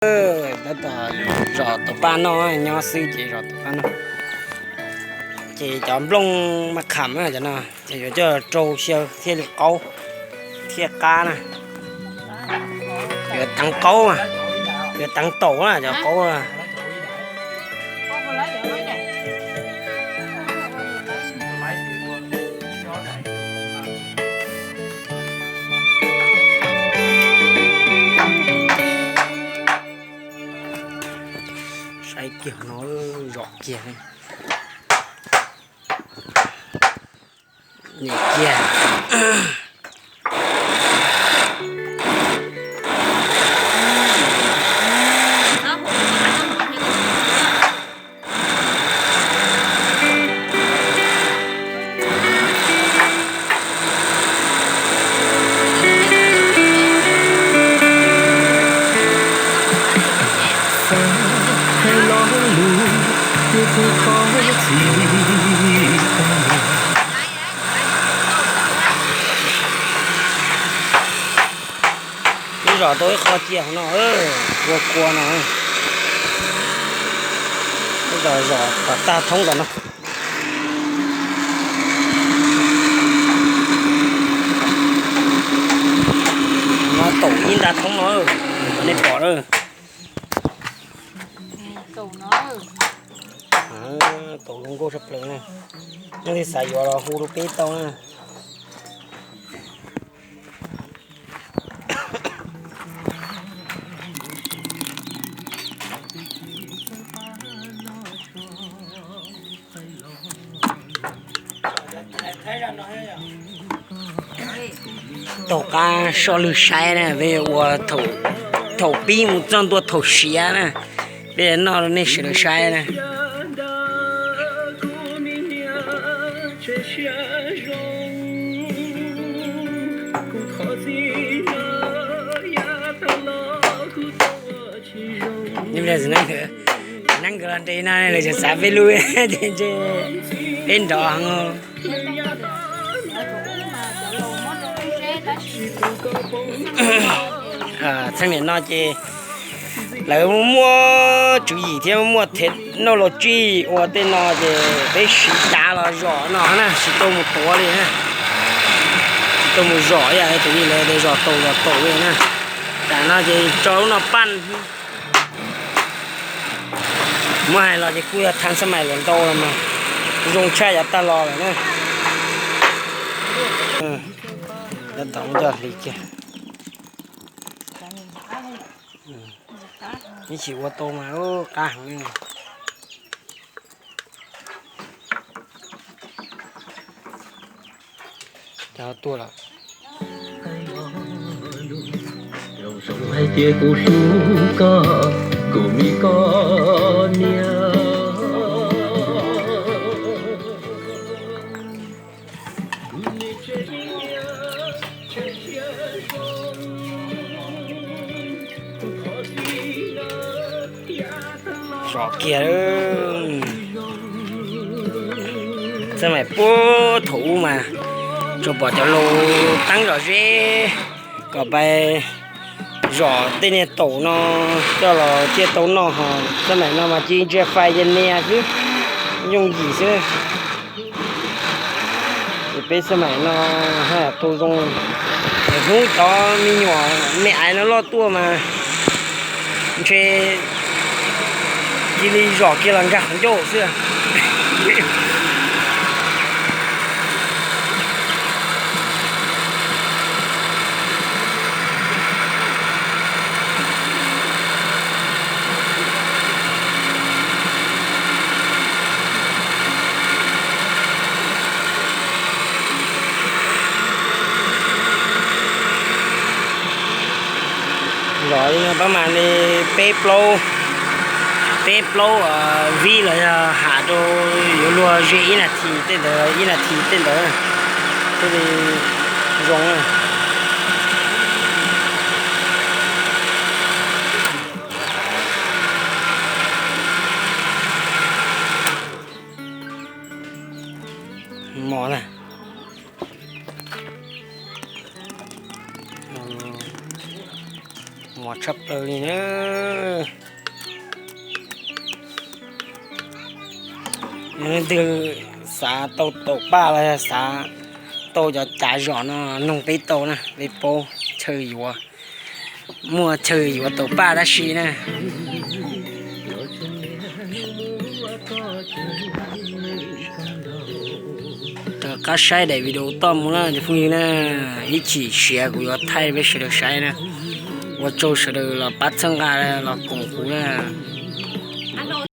Tab tom zom taum paj noj, nyob xwb ces zom taum paj noj. Ces cov nplooj maj kham cov no ces yuav coj rau xyaw thiaj li qaub thiaj qab na. Yuav teev qaub, yuav teev taum na cov qaub. Saib kiag no, zom kiag, nyem kiag. Twb zom tau ib qho cia hauv no, kua kua no. Twb zom kom tag thoob tom no. No taum ib nta thoob no, nej pom na. Taum zoo nkauj tshaj plaws na. Leej twg xav yuav los hu rau peb tau na. Taug qab soj lwg saib na, peb ua thaum pib mus txog ntua thaum siav na, peb noj rau nej sawv daws saib na. Neeb nkawd los nres no lawv tseem xav peb lub, peb nrov heev. Txheej niam no ces lawv muaj tswv yim thiab muaj technology ua tej no ces peb siv dav los zom no na, tsis tau mus tuav li na, tsis tau mus zom ib yam li tus li lawv tias zom taum zom taum li na. Tam no ces tso lub no paj. Muab hais los ces kuj yog thav xab mais los ntau los mas zoo tshaj yav tag los lawm na. Tab tom coj hliv kiag. Ib chim ua tau mas qab heev li. Cov tuaj lawm. Zoo hais tias kuv hlub koj, kuv me koj niam. Zom kiag. Xab mais puag thaum ub mas tsuas pom cov laus teeb zom zeb kom pais zom tej niag taum no coj los thiaj tau noj, ho xab mais no mas cia ntsia fais ces nias xwb, yooj yim xwb. Ces peb xab mais no haj yam tau zoo. Hnub cov me nyuam me aiv no loj tuaj mas ntshe cia li zom kiag los nkag qhov ncauj xwb. Zom li no pab mas li peb plaub, peb plaub vib los yog ham rau yuav luag ze ib nas this tej ntawd, ib nas this tej ntawd thiaj li zoo. Mos na, mos tshaj plaws li na. Yog leej twg xav tau taum paj los yog xav tau cov cav zom no, noog peb tau na, peb paub chaw yuav, muaj chaw yuav taum paj tab sis na. Rov qab saib daim video toj mus na cov phooj ywg na, ib chim siav kuv yuav thaij peb sawv daws saib na. Ua tsaug sawv daws los pab txhawb nqa los koom kuv na.